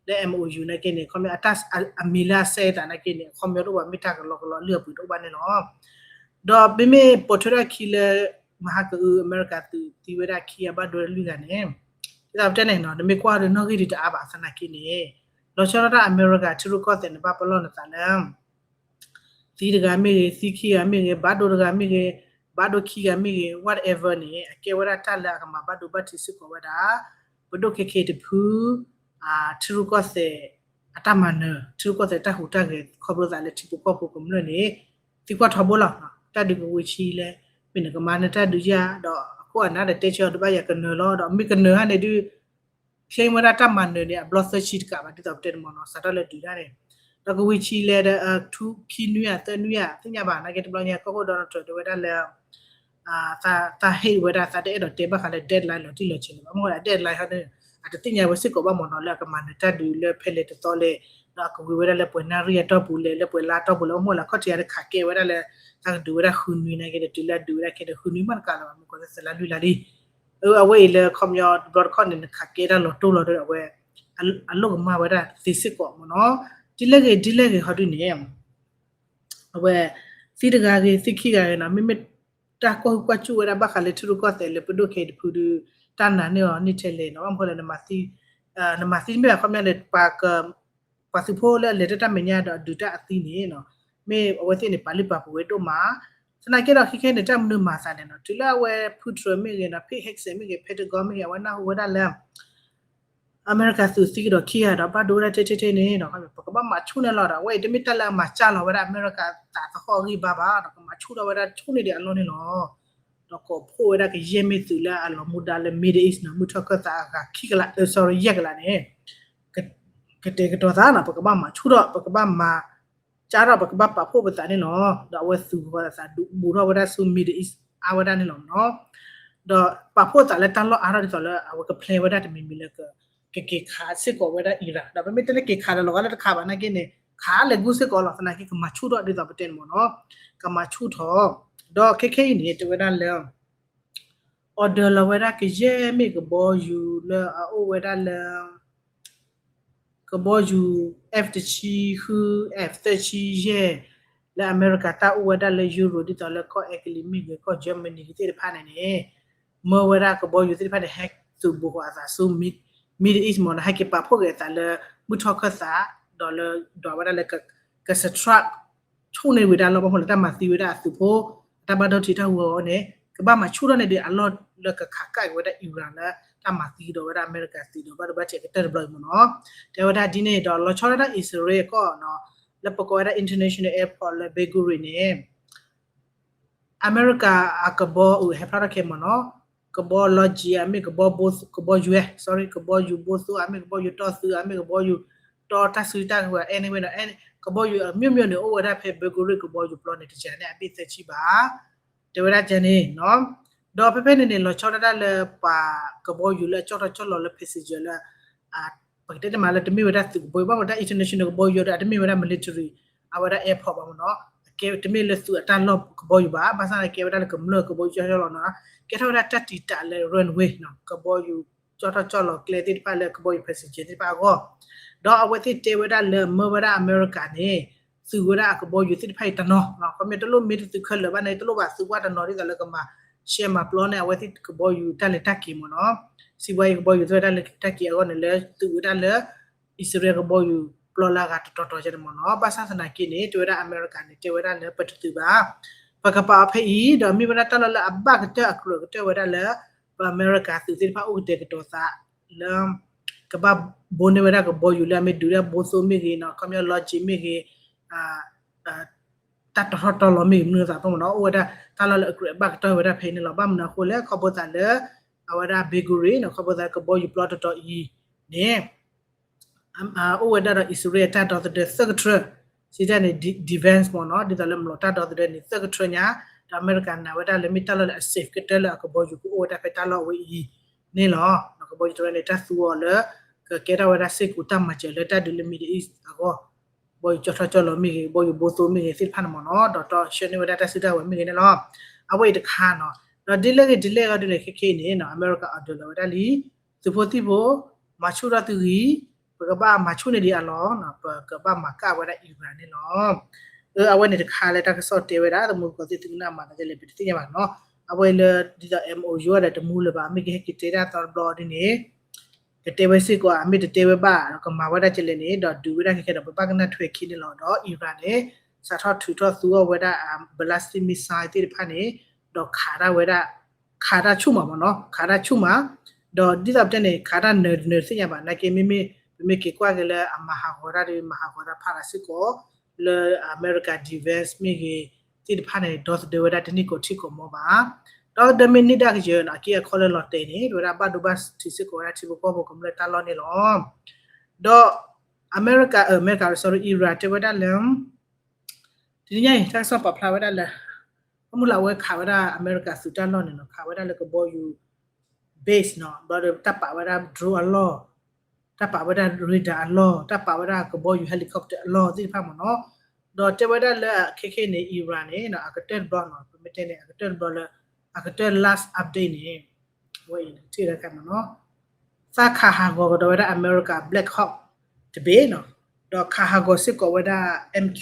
လၢ MOU နာ်က့န့ၣ် ခီပညီ အတၢ်အမံၤလၢအဆဲးအသးနာ်က့န့ၣ် အခီပညီတအိၣ်ဘၣ် မ့ၢ်တၢ်ကလီကလီလၢအပှ့ၤတအိၣ်ဘၣ်န့ၣ်လီၤ. ဒီးမ့မ့ၢ်ပိာ်ထွဲထီၣ်ခံလၢ မဟါကအု အမဲရကၤသုးသံဝဲဒၣ်ခံဂၤဘၣ်ဒိဝဲဒၣ်လွံၢ်ဂၤန့ၣ်, ဒ်သိးပတဲန့ၣ်နီၤ နမ့ၢ်ကွၢ်ဒီးနီၣ်ဂံၢ်ဒံးတအါဘၣ်သနာ်က့န့ၣ်, လီၤဆီဒၣ်တၢ်အမဲရကၤထံရူၢ်ကီၢ်သဲးန့ၣ် ဘၣ်ပလီၢ်နသးလၢ သံတဂၤမ့ၢ်ဂ့ၤ, သံခံဂၤမ့ၢ်ဂ့ၤ, ဘၣ်ဒိတဂၤမ့ၢ်ဂ့ၤ, ဘၣ်ဒိခံဂၤမ့ၢ်ဂ့ၤ whatever န့ၣ် အကဲဝဲဒၣ်တၢ်လၢအကမၤဘၣ်ဒိဘၣ်ထံးစ့ၢ်ကီးဝဲဒၣ် ပဒိၣ်ခဲခဲတဖု ထံရူၢ်ကီၢ်သဲး အတၢ်မၤနၢၤ ထံရူၢ်ကီၢ်သဲးတၢ်ဟူးတၢ်ဂဲၤ ခီဖျိသးလၢထံဖိကီၢ်ဖိကမျၢၢ်န့ၣ် သံကွၢ်ထီဘိလီၤ. တၢ်ဒုးကဝံၤဆံးလဲၣ်, မ့ၢ်နကမၤနၢၤတၢ်ဒုးယၤ ဒီးအခိၣ်အနၢ်ဒီးတဲဆၢအီၤတဘၣ်ယၤကနၢၤလီၤ ဒီးမ့ၢ်ကနၢၤဟဲန့ၣ်ဒုး claim ဝဲဒၣ်တၢ်မၤနၢၤန့ၣ် အဘျီသၢဆံတကးဘၣ် ဒ်သိးပတဲန့ၣ်မ့ၢ်နီၤ စးထီၣ်လၢဒုးတၢ်န့ၣ်, ဒီးကဝံၤဆံးလဲၣ်ဒီး ထူခံနွံဧါ သၢနွံဧါ သ့ၣ်ညါဘၣ် နာ်က့တဘျီညါ ကီၢ်ခိၣ် Donald Trump တဲဝဲဒၣ်လၢ သး hate ဝဲဒၣ် သးတအဲၣ်ဒိးတဲဘၣ်ဃးလၢ deadline လီၤတံၢ်လီၤဆဲးလၢၤဘၣ် မ့ၢ်ဝဲဒၣ် deadline ဟီန့ၣ် အတသ့ၣ်ညါဝဲစ့ၢ်ကီးဘၣ်မ့ၢ်နီၤ လၢအကမၤနၢၤတၢ်ဒုးလၢဖဲလဲၣ်တသီလဲၣ်, ဒီးအကဝံၤဝဲဒၣ်လၢပှဲၤနၣ်ရံၣ်အတီၢ်ပူၤလဲၣ် လၢပှဲၤလါအတီၢ်ပူၤလဲၣ် အိၣ်မ့ၢ်လၢခီၣ်ထံးအတခးကဲဝဲဒၣ်လၢ တၢ်ကဒုးဝဲဒၣ်ဃုနွံနာ်က့ဒီး တုၤလၢအဒုးဝဲဒၣ်ခဲဒီးဃုနွံမ့ၢ်တကးလၢၤဘၣ် မ့ၢ်ကီးလၢသၢလါလွံၢ်လါလံ အဝဲအံၤလၢခီပညီတဘျီတခီၣ်န့ၣ် နခးကဲတၢ်လီၤတိၢ်လီၤဒီးအဝဲ အလိၣ်ကမၣ်ဝဲဒၣ်သ့စ့ၢ်ကီးမ့ၢ်နီၤ, ဒ်လဲၣ်ဂ့ၤဒ်လဲၣ်ဂ့ၤဟီဒုန့ၣ် အဝဲ သံတဂၤဂ့ၤ သံခံဂၤဂ့ၤနီၤ မ့မ့ၢ်တၢ်ကွၢ်ဟုၣ်ကွၢ်စူၣ်ဝဲဒၣ်ဘၣ်ဃးလၢထံရူၢ်ကီၢ်သဲးလၢပဒိၣ်ခဲအံၤတဖုဒီး တၢ်နာ်န့ၢ်အီၤန့ၢ်ထဲလဲၣ်နီၤ ဘၣ်မနုၤဃိလဲၣ် နမၤသံ နမၤသံမ့ၢ်ဘၣ်ခီပညီန့ၣ် ပှၤသုးဖိလၢအလဲၤတၢ်မဲာ်ညါဒီးဒုးတၢ်အသံန့ၣ်နီၤ မ့ၢ်အဝဲသ့ၣ်န့ၣ် ပာ်လုၢ်ပာ်ပှ့ၤဝဲဒိၣ်မး, သနာ်က့ဒီးခဲခဲန့ၣ် တၢ်မနုၤမၤသးလဲၣ်နီၤ တုၤလၢအဝဲ Patriot မ့ၢ်ဂ့ၤနီၤ P X မ့ၢ်ဂ့ၤ Pentagon မ့ၢ်ဂ့ၤ အဝဲနၢ်ဟူဝဲဒၣ်လၢ အမဲရကၤသုးသံကဒီးခံဂၤဒီး ဘၣ်ဒိဝဲဒၣ်ထဲထဲထဲန့ၣ်ဒီး ပကဘၣ်မၤဆူၣ်န့ၢ်လီၤဒီး အဝဲအံၤတမ့ၢ်တၢ်လၢအမၤစၢ်လီၤဝဲဒၣ်အမဲရကၤသးသဟီၣ်အဂံၢ်ဘါဘၣ်ဒီး ကမၤဆူၣ်ထီၣ်ဝဲဒၣ်ဆူၣ်န့ၢ်ဒံးအလီၢ်န့ၣ်လီၤ. ဒီးကိးဖှိၣ်ဝဲဒၣ်ကယဲၢ်မ့ၢ်သုးလၢအလီၤမူဒါလၢ Middle East နီၤ မုၢ်ထီၣ်ခၢၣ်သးအဂၤခံကလး sorry ယဲၢ်ကလးန့ၣ် ကတဲာ်ကတီၤသးနီၤ ပကဘၣ်မၤဆူၣ်ထီၣ် ပကဘၣ်မၤ ကၢ်ထီၣ် ပကဘၣ်ပာ်ဖှိၣ်ပသးန့ၣ်လီၤ. ဒီးအဝဲသုးဂီၤသးဒုးဘူးထီၣ်ဝဲဒၣ်ဆူ Middle East အါဝဲဒၣ်န့ၣ်လီၤမ့ၢ်နီၤ. ဒီးပာ်ဖှိၣ်သးလၢတၢ်လီၢ်အါထီၣ်ဒ်သိးလၢအဝဲက plan ဝဲဒၣ်တမံၤမံၤလၢ ကက့ၤခးစ့ၢ်ကီးဝဲဒၣ် Iran ဒီးပမ့ၢ်တဲလၢက့ၤခးဒီးလီၤဂာ်လၢတခးဘၣ်နာ်က့န့ၣ် ခးလဲၤဂုၢ်စ့ၢ်ကီးလီၤ. သနာ်က့ကမၤဆူၣ်ထီၣ်ဒ်သိးပတဲန့ၣ်မ့ၢ်နီၤ ကမၤဆူၣ်ထီၣ် ဒီးခဲခဲအံၤန့ၣ် တဲဝဲဒၣ်လၢ order လီၤဝဲဒၣ်ကယဲၢ်မ့ၢ်ကဘီယူၤလၢအအိၣ်ဝဲဒၣ်လၢ ကဘီယူၤ F တဆံဃု F သၢဆံယဲၢ် လၢအမဲရကၤတၢ်အိၣ်ဝဲဒၣ်လၢ Europe ဒ်သိးလၢကီၢ် Italy မ့ၢ်ဂ့ၤ ကီၢ် Germany သ့ၣ်တဖၣ်န့ၣ်န့ၣ် မၢဝဲဒၣ်ကဘီယူၤသ့ၣ်တဖၣ်န့ၣ် ဟဲသုးဘူးဃီၤအသးဆူ Middle East မ့ၢ်နီၤ ဟဲက့ၤပာ်ဖှိၣ်က့ၤအသးလၢ မုၢ်ထီၣ်ခၢၣ်သး ဒီးလၢဒွးဝဲဒၣ်လၢ က strike ဆိၣ်န့ၢ်ဝံၤဒၣ်လီၤ ဘၣ်မနုၤလၢတၢ်မၤသံဝဲဒၣ်အသုးဖိ အတၢ်ဘၣ်ဒိထံးတၢ်ဟူးဂီၤန့ၣ် ကဘၣ်မၤဆူၣ်ထီၣ်န့ၢ်ဒံးအလီၢ်လၢကခးကၣ်က့ၤဝဲဒၣ် Iran လၢတၢ်မၤသံကဒီးဝဲဒၣ်အမဲရကၤသုးဒီးဘၣ်ဒိဘၣ်ထံးအကတၢၢ်တဘျီအံၤမ့ၢ်နီၤ တဲဝဲဒၣ်ဒ်န့ၣ်ဒီး လီၤဆီဒၣ်တၢ်အံၣ်စရ့လးကီၢ်နီၤ လၢပကိးဝဲဒၣ် international airport လၢ Ben Gurion န့ၣ် အမဲရကၤအကဘီအုးဟဲဖျါထီၣ်ခဲမ့ၢ်နီၤ, ကဘီလီၤကံၤဧါ မ့ၢ်ကဘီ ကဘီယူၤ sorry ကဘီယူၤဘိသိဧါ မ့ၢ်ကဘီယူၤတီၢ်သုဧါ မ့ၢ်ကဘီယူၤတီၢ်တၢ်စုတၢ်ကဝဲၤ anyway နီၤ ကဘီယူၤအမျိုးမျိုးန့ၣ် အိၣ်ဝဲဒၣ်ဖဲ Ben Gurion ကဘီယူၤပျီန့ၣ် တစှၤန့ၣ် အဘ့ၣ်သၢဆံဘၣ် တဲဝဲဒၣ်ကဲန့ၣ်နီၤ. ဒီးဖဲဖဲန့ၣ်န့ၣ် လီၤဆီဒၣ်တၢ်လၢပှၤကဘီယူၤလၢအကၠီၣ်ထီၣ်ကၠီၣ်လီၤလၢ passenger လၢ ပကတဲတမးလၢတမ့ၢ်ဝဲဒၣ်သုးကဘီယူၤ ဘၣ်မတၤ international ကဘီယူၤဒီး အတမ့ၢ်ဝဲဒၣ် military အဝဲဒၣ် airport ဘၣ်မ့ၢ်နီၤ. အကဲတမ့ၢ်လၢသုးအတၢ်လီၢ်ကဘီယူၤဘၣ် ဘၣ်ဆၣ်န့ၣ်ကဲဝဲဒၣ်လၢကမျၢၢ်ကဘီယူၤကၠီၣ်ထီၣ်ကၠီၣ်လီၤနီၤ. ကဲထီၣ်ဝဲဒၣ်တၢ်တံာ်တာ်လၢ runway နီၤ ကဘီယူၤကၠီၣ်ထီၣ်ကၠီၣ်လီၤကျဲသ့ၣ်တဖၣ်လၢကဘီယူၤ passenger သ့ၣ်တဖၣ်အဂီၢ် ဒီးအဝဲသ့ၣ်တဲဝဲဒၣ်လၢမၢဝဲဒၣ်အမဲရကၤန့ၣ် သုးဝဲဒၣ်အကဘီယူၤသ့ၣ်တဖၣ်အံၤတနီၤနီၤ. ခီပညီတလိၣ်မ့ၢ်တသုးခဲလၢာ်ဘၣ်န့ၣ် တလိၣ်ဘၣ်သုးဝဲတနီၤဒ်သိးလၢကမၤရှဲမၤပျီန့ၣ် အဝဲသ့ၣ်ကဘီယူၤတၢ်လဲၤတၢ်က့ၤမ့ၢ်နီၤ. စံးဘှါအံၤကဘီယူၤသ့ၣ်တၢ်လဲၤတၢ်က့ၤအဂီၢ်န့ၣ် လၢသုးဝဲဒၣ်လၢအံၣ်စရ့လးကဘီယူၤပျီလၢအဂၤတတီၤတီၤကဲန့ၣ်မ့ၢ်နီၤ. ဘၣ်ဆၣ်သနာ်က့န့ၣ် တဲဝဲဒၣ်အမဲရကၤန့ၣ် တဲဝဲဒၣ်လၢပတသုးဘၣ် ပကပာ်အီၤဖဲအံၤ ဒီးမ့ၢ်ဝဲဒၣ်တၢ်လီၢ်လၢအဘၣ်ကတၢၢ်အကြၢးကတၢၢ်ဝဲဒၣ်လၢ ပှၤအမဲရကၤသုးသ့ၣ်တဖၣ်အိၣ်ကတဲာ်ကတီၤသးလၢ ကဘၣ်ဘိန့ၢ်ဝဲဒၣ်ကဘီယူၤလၢအမ့ၢ်ဒုးဒၣ်ဘိသိမ့ၢ်ဂ့ၤနီၤ ခီပညီ logistics မ့ၢ်ဂ့ၤ တၢ်တီၤထီၣ်တီၤလီၤမ့ၢ်ဂ့ၤ မနုၤသးဖဲမ့ၢ်နီၤ အိၣ်ဝဲဒၣ်တၢ်လီၢ်လၢအကြၢးအဘၣ်ကတၢၢ်ဝဲဒၣ်ဖဲအံၤန့ၣ်လီၤ. ဘၣ်မနုၤအဃိလဲၣ် ခီဖျိသးလၢ အဝဲဒၣ် Ben Gurion နီၤ ခီဖျိသးလၢကဘီယူၤပျီတတီၤအံၤန့ၣ် အိၣ်ဝဲဒၣ်ဒီးအံၣ်စရ့လးတၢ်ဒီသဒၢသၢကထြၢ စံးတၢ်န့ၣ် defense မ့ၢ်နီၤ ဒ်သိးလၢမျိာ်တၢ်ဒီသဒၢန့ၣ် သၢကထြၢညါ ဒီးအမဲရကၤနာ်ဝဲဒၣ်လၢမ့ၢ်တၢ်လီၢ်လၢအ safe ကတၢၢ်လၢအကဘီယူၤကအိၣ်ဝဲဒၣ်ဖဲတၢ်လီၢ်အဝဲအံၤန့ၣ်လီၤ. ကဘီယူၤတဝဲန့ၣ် တၢ်သူအီၤလၢ ကကဲထီၣ်ဝဲဒၣ်စ့ၢ်ကီးတၢ်မၤစၢၤလၢတၢ်ဒုးလၢ Middle East အဂီၢ် ကဘီယူၤကၠီၣ်ထီၣ်ကၠီၣ်လီၤမ့ၢ်ဂ့ၤ ကဘီယူၤဘိသိမ့ၢ်ဂ့ၤသ့ၣ်တဖၣ်န့ၣ်မ့ၢ်နီၤ ဒီးတီဆှၢန့ၢ်ဝဲဒၣ်တၢ်စုတၢ်ဝဲၤမ့ၢ်ဂ့ၤန့ၣ်လီၤ. အဝဲအံၤတခါနီၤ ဒီးဒ်လဲၣ်ဂ့ၤဒ်လဲၣ်ဂ့ၤဒ်န့ၣ် ခဲခဲအံၤန့ၣ် အမဲရကၤ order လီၤဝဲဒၣ်လံ သုးဖိသံၣ်ဖိ မၤဆူၣ်ထီၣ်သုဂံၢ် ပကဘၣ်မၤဆူၣ်န့ၢ်ဒံးအလီၢ် ပကဘၣ်မၤကၣ်ဝဲဒၣ် Iran န့ၣ်လီၤ. အဝဲန့ၣ်တခါလၢတၢ်ကစီၣ်တဲဝဲဒၣ် သမူသကိးသ့ၣ် သုကနၣ်မၤသးဒ်လဲၣ် ပတသ့ၣ်ညါဘၣ်နီၤ. အဝဲလၢဒ်သိး MOU ဒီးတမူလၢၤဘၣ် မ့ၢ်ကဟဲက့ၤတဲဒၣ်သီတဘျီဒ်န့ၣ် ကတဲဝဲစ့ၢ်ကီး အမ့ၢ်တတဲဝဲဘၣ် ကမၤဝဲဒၣ်ကလဲၣ်န့ၣ် ဒီးဒုးဝဲဒၣ်ခဲခဲဒီး ပဘၣ်ကနၣ်ထွဲခံန့ၣ်လီၤ. ဒီး Iran န့ၣ် စးထီၣ်ထုးထီၣ်သူအီၤဝဲဒၣ် ballistic missile သ့ၣ်တဖၣ်န့ၣ် ဒီးခးတၢ်ဝဲဒၣ် ခးတၢ်ဆူၣ်မးမ့ၢ်နီၤ ခးတၢ်ဆူၣ်မး ဒီးဒ်သိးပတဲန့ၣ် ခးတၢ်နၢၤနၢၤတသ့ၣ်ညါဘၣ် နာ်က့မ့မ့ၢ် ပမ့ၢ်က့ၤကွၢ်က့ၤလၢအမၤဟးဂီၤတၢ်ဒီး မၤဟးဂီၤတၢ်ဖးဒၣ်စ့ၢ်ကီး လၢအမဲရကၤ defense မ့ၢ်ဂ့ၤ သ့ၣ်တဖၣ်န့ၣ် ဒီသဒၢဝဲဒၣ်တန့ၢ်ကီးထံကီးမီၤဘၣ်. ဒီသဒၢမ့ၢ်န့ၢ်ဒၣ်ကယၢၤန့ၣ် အက့အခီလၢလီၤတဲာ်န့ၣ် ဝဲဒၣ်ဘၣ်ဒိဘၣ်ထံးစ့ၢ်ကီးဝဲဒၣ်ထံဖိကီၢ်ဖိကမျၢၢ်တၢ်လီၢ်န့ၣ်လီၤ. ဒီးအမဲရကၤ အမဲရကၤ sorry Iran တဲဝဲဒၣ်လၢ တနံၤညါအံၤ တၢ်ကစီၣ်ပာ်ဖျါဝဲဒၣ်လၢ ဘၣ်မနုၤလၢအဝဲခးဝဲဒၣ်အမဲရကၤသုးတၢ်လီၢ်န့ၣ်နီၤ ခးဝဲဒၣ်လၢကဘီယူၤ base နီၤ ဘျီဒီးတၢ်ပာ်ဝဲဒၣ် drone အလီၢ် တၢ်ပာ်ဝဲဒၣ် radar အလီၢ် တၢ်ပာ်ဝဲဒၣ်ကဘီယူၤ helicopter အလီၢ်သ့ၣ်တဖၣ်မ့ၢ်နီၤ ဒီးတဲဝဲဒၣ်လၢခဲခဲအံၤန့ၣ် Iran န့ၣ် အကတၢၢ်တဘျီနီၤ ပမ့ၢ်တဲန့ၣ် အကတၢၢ်တဘျီလၢ အကတၢၢ် last update န့ၣ် ဝဲအံၤန့ၣ် ထံၣ်ဒၣ်ကမ့ၢ်နီၤ သးခးဟးဂီၤကဒီးဝဲဒၣ်အမဲရကၤ Black Hawk တဘ့ၣ်နီၤ ဒီးခးဟးဂီၤစ့ၢ်ကီးဝဲဒၣ် MQ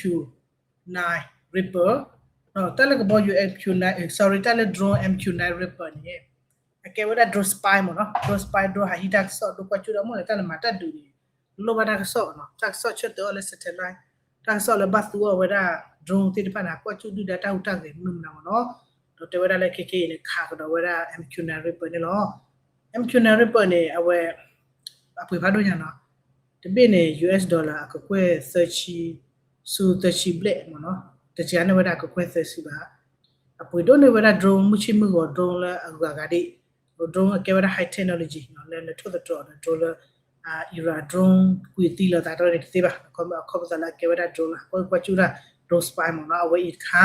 nine Reaper တၢ်လၢကဘီယူၤ MQ nine sorry တၢ်လၢ drone MQ nine Reaper န့ၣ် အကဲဝဲဒၣ် drone spy မ့ၢ်နီၤ drone spy drone ဟးဟံးတၢ်ကစီၣ် drone ကွၢ်ကၠူၣ်တၢ်မ့ၢ်လၢတၢ်လၢမၤတၢ်ဒုးန့ၣ် လိၣ်ဘၣ်တၢ်ကစီၣ်နီၤ တၢ်ကစီၣ်ဆၢတဲာ်အီၤလၢ satellite တၢ်ကစီၣ်လၢဘၣ်သူအီၤဝဲဒၣ် drone သ့ၣ်တဖၣ်န့ၣ် ကွၢ်ကၠူၣ်ဒုၣ်ဒါတၢ်ဟူးတၢ်ဂဲၤမနုၤမနုၤမ့ၢ်နီၤ ဒီးတဲဝဲဒၣ်လၢခဲခဲအံၤန့ၣ် ခးကဒီးဝဲဒၣ် MQ nine Reaper န့ၣ်လီၤ. MQ nine Reaper န့ၣ် အဝဲ အပှ့ၤဖးဒိၣ်ညါနီၤ တဘ့ၣ်န့ၣ် US dollar အကကွဲၢ်သၢဆံ ဆူသၢဆံဘျဲၣ်မ့ၢ်နီၤ တစှၤန့ၢ်ဝဲဒၣ်အကကွဲၢ်သၢဆံဘၣ် အပှ့ၤဒိၣ်န့ၢ်ဝဲဒၣ် drone မုၢ်ဆ့ၣ်မုၢ်ဂီၤ drone လၢအဂၤဂၤဒံး drone အကဲဝဲဒၣ် high technology လၢနထိၣ်သတြီၤဒီး drone လၢ Iran drone ကွံာ်သံလီၤသးတၢ်န့ၣ်တသ့ဘၣ် အခီပညီအခီပသးလၢအကဲဝဲဒၣ် drone လၢကွၢ်ကၠူၣ်တၢ် drone spy မ့ၢ်နီၤ အဝဲအံၤတခါ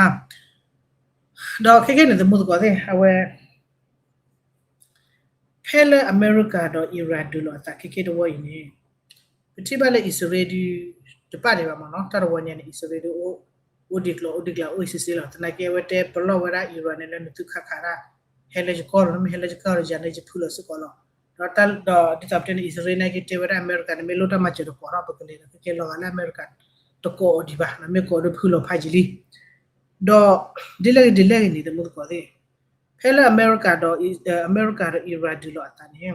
ဒီးခဲခဲန့ၣ် သမူသကိးသ့ၣ် အဝဲ ဖဲလၢအမဲရကၤဒီး Iran ဒုးလိာ်အသးခဲခဲတဝီအံၤန့ၣ် ပထံၣ်ဘၣ်လၢအံၣ်စရ့လးဒုး တပာ်ဒံးဘၣ်မ့ၢ်နီၤ တၢ်တဝီညါန့ၣ် အံၣ်စရ့လးဒုးအိၣ် အိၣ်ဒံးကျိၤ အိၣ်ဒံးကျိၤ အိၣ်အံၤစ့ၢ်စ့ၢ်လီၤ သနာ်က့အဝဲတဲပလီၢ်ဝဲဒၣ် Iran န့ၣ်လၢနသုခးခးတၢ် ဟဲလၢယကီၢ်လီၤ မ့ၢ်ဟဲလၢယကီၢ်လီၤ ယၤန့ၣ်ယဖုလီၤစ့ၢ်ကီးလီၤ ဒီးတၢ်ဒီးဒ်သိးပတဲန့ၣ် အံၣ်စရ့လးနာ်က့တဲဝဲဒၣ်အမဲရကၤန့ၣ် မ့ၢ်လိၣ်တၢ်မၤစၢၤတကိးထီၣ် ပကလဲၤဒီးခဲခဲလီၤဂာ်လၢအမဲရကၤ တကိးအီၤဒံးဘၣ် မ့ၢ်ကိးဒီးဖုလီၤဖးယံာ်လံ ဒီး ဒ်လဲၣ်ဂ့ၤဒ်လဲၣ်ဂ့ၤန့ၣ် သမူသကိးသ့ၣ် ဖဲလၢအမဲရကၤဒီး အမဲရကၤဒီး Iran ဒုးလိာ်အသးန့ၣ်